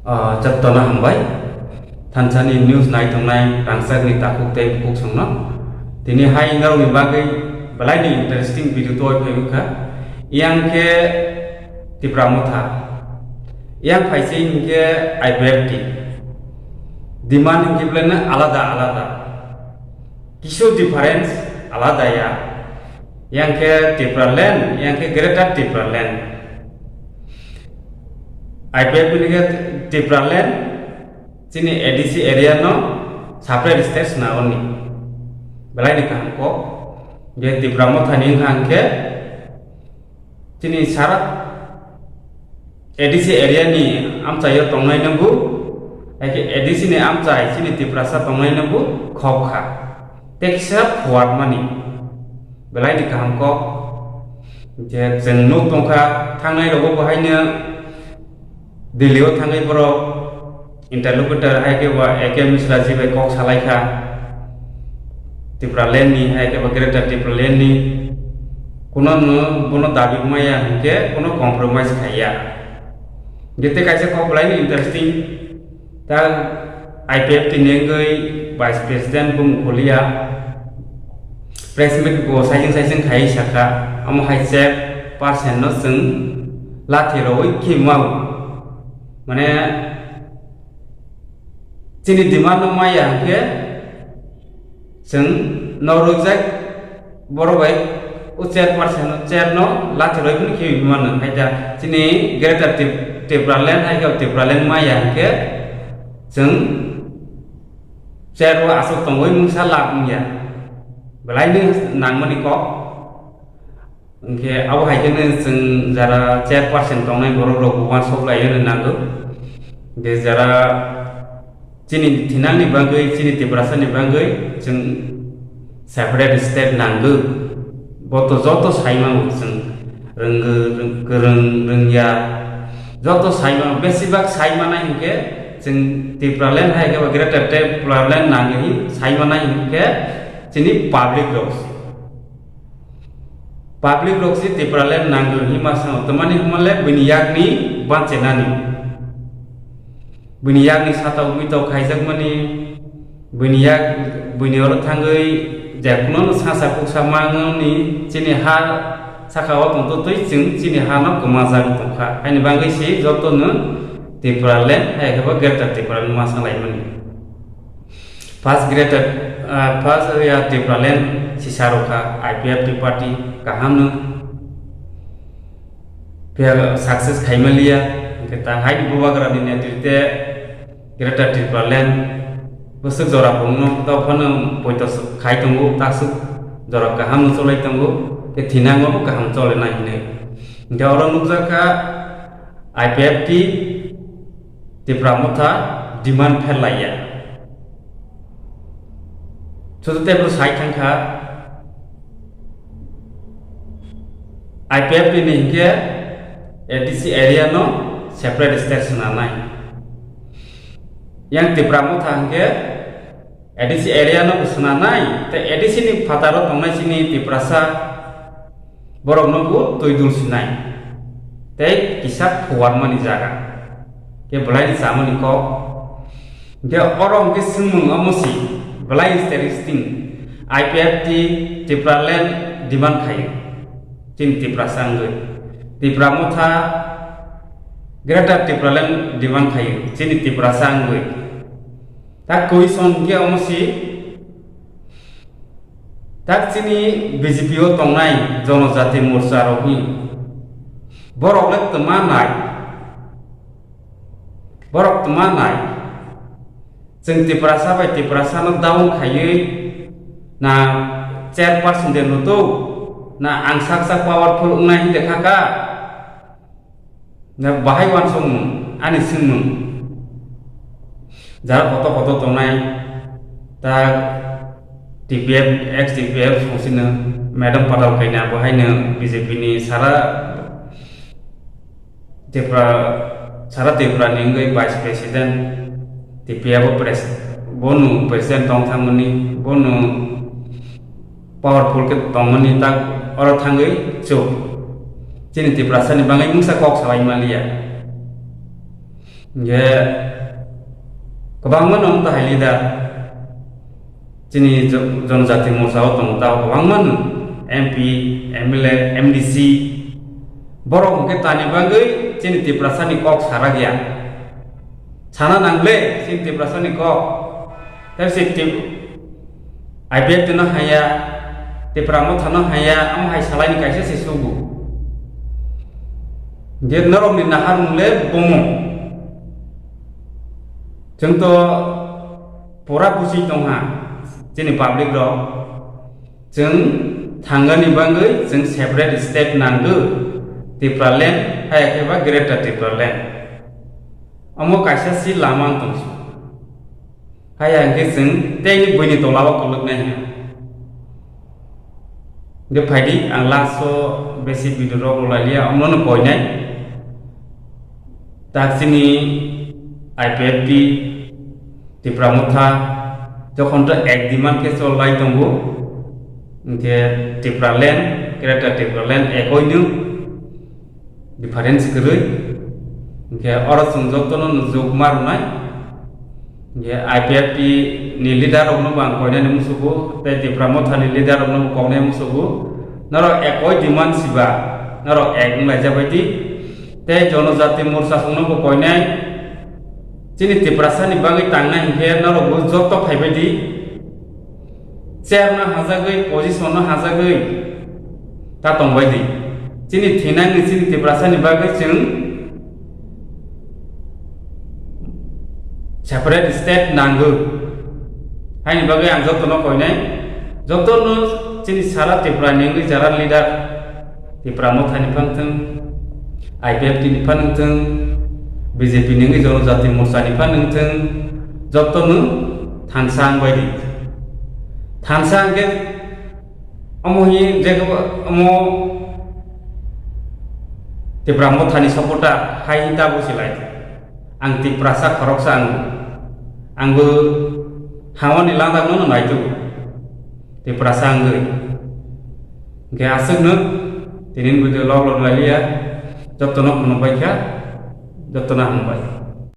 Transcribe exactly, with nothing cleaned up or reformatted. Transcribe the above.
Ah, jotono hambai. Thansani news naitongnai rangchakni takhuk tei bukhuk songno. Tini hai norokni bagwi belaini interesting video toi phaiwi kha. Yang khe Tipra Motha. Yang phaise hinkhe I P F T. Demand hinkhe belaino alada alada. Kisu difference alada ya. Yang khe Tipraland, yang khe Greater Tipraland. I P F T ni khe Tipraland, chini A D C area no separate state sna oni. Belai ni kaham kok. Je Tipra Motha ni wngkha hwnkhe chini sara A D C area ni amchaio tongnai no bo, hai khe A D C ni amchai chini Tiprasa tongnai no bo khok kha. Tei kisa phuarmani belai ni kaham kok. Je chwng nuk tongkha, thangnai rogo bo haino Delhi o thangwi borok interlocutor hai khe bo A K Misra ji bai kok salai kha. Tipraland ni hai khe bo Greater Tipraland ni kuno no bono dabi maya hinkhe kuno compromise khaiya. Gete kaisa kok belai ni interesting. Ta I P F T ni wngwi Vice President bumung khuliya press meet bo saising saising khai sakha, omo hai chair percent no chwng lathi rogwi khe mau. Mane chini demand no maya hwnkhe chwng norokjak borok bai o chair percent no, chair no lathi roi phano khibi mano. Hai da chini Greater Tip-, Tipraland hai khe Tipraland maya hwnkhe chwng chair o aswk tongwi mungsa lab wngya. Belai no nangmani kok. Hwnkhe abo hai kheno chwng jara chair percent tongnai borok rok bo uansuk lai hwnwi nango. Hwnkhe jara chini thinangni bagwi, chini Tiprasani bagwi chwng separate state nango. Bo to joto saimano chwng rwngwi, rwng-, kwrwng, rwngya. Joto saimano, besibak saimanai hwnkhe chwng Tipraland hai khe ba Greater Tipraland nangwi saimanai hwnkhe chini public rok se. Public rok se Tipraland nangwi hima sano, tamani hwnmale bini yakni banchenani. Bini yakni sata wngwi tok khaijakmani, bini yak, bini oro thangwi je kuno no sasa kuksa mangni chini ha saka o tongtotwi chwng chini ha no kwmajak tongkha. Haini bagwi se joto no Tipraland hai khe bo Greater Tipraland ma salaimani. First Greater, ah, first ya Tipraland sisa rokha I P F T party kaham no phiya success khaimaliya, hwnkhe ta hai bubagra ni netrite Greater Tipraland bwswk jora bumno tei phano poito khai tongo, takswk jora kaham no cholai tongo, khe thinango bo kaham cholenai hinwi. Hwnkhe oro nukjakha I P F T Tipra Motha demand pherlaiya. Sudu tei bwsai thangkha, I P F T ni hinkhe A D C area no separate state swnanai. Yang Tipra Motha hinkhe A D C area no bo swnanai, tei A D C ni phataro tongnai chini Tiprasa borok no bo twi dul sinai. Tei kisa phuarmani jaga. Khe belai ni chamani kok. Hwnkhe oro hwnkhe swngmung omo si belai interesting. I P F T Tipraland demand khaio. Chini Tiprasa wngwi. Tipra Motha Greater Tipraland demand khaio. Chini Tiprasa wngwi. Ta question hwnkhe omo si, tak chini B J P o tongnai Jonojati Morcha rokni borok le twma nai, borok twma nai, chwng Tiprasa bai Tiprasa no down khaiwi na chairperson de nutu na ang sak sak powerful wngnai hinwi kha ka. Na bahai uansukmung, ani swngmung. Jara koto koto tongnai, ta T P F, ex T P F sungsino, Madam Patal Kaina, bo haino B J P ni sara Tripura, sara Tripura ni wngwi Vice President, T P F o pres-, bono President tong thangmani, bono powerful khe tongmani tak oro thangwi chuk. Chini Tiprasa ni bagwi mungsa kok salai maliya. Hingke kwbangma no wng tahai leader chini jo-, Jonojati Morcha o tongo, tao kwbangma no M P, M L A, M D C, borok hingke tani bagwi chini Tiprasani kok sarak ya. Sana nangle chini Tiprasani kok. Tei se Tip-, I P F T no haya, Tipra Motha no haya, amo hai salaini kaisa se sugo. Je norokni naharmung le bomo. Chwng to pura busi tongha, chini public rok. Chwng thangani bagwi chwng separate state nango, Tipraland, haya khe ba Greater Tipraland. Omo kaisa si lama wng tong si. Haya hwnkhe chwng tei buini tola o kwlwknai hwnwi. Hwnkhe phaidi ang last o basic video rok rwlai liya, omono koinai. Tak chini I P F T, Tipra Motha, jokhon to ek demand khe cholai tongo, hwnkhe Tipraland, Greater Tipraland ekoi no. Difference kwrwi. Hingke oro chwng jotono nukjak ma rwnai. Hingke I P F T ni leader rokno bo ang koinani musugo, tei Tipra Motha ni leader rokno bo koknai musugo. Norok ekoi demand siba, norok ek wng laijak bai di. Tei Jonojati Morcha songno bo koinai. Chini Tiprasa ni bagwi tangnai hingke norok bo joto phaibai di. Chair no hajagwi, position no hajagwi ta tongbai di. Chini thinangni, chini Tiprasani bagwi chwng separate state nango. Haini bagwi ang jotono koinai, jotono chini sara Tripura ni wngwi jara leader, Tipra Motha ni phan thung, I P F T ni phan thung, B J P ni wngwi Jonojati Morcha ni phan thung, jotono thansa wngbai di. Thansa hwnkhe omo hi je omo Tipra Motha ni supporter hai ta busi lai. Ang Tiprasa khoroksa ang, angbo hamoni langjakno naitugwi. Tiprasa wngwi. Hwnkhe aswkno tini video log log lailiya. Jotono khulumbai kha, jotono hambai.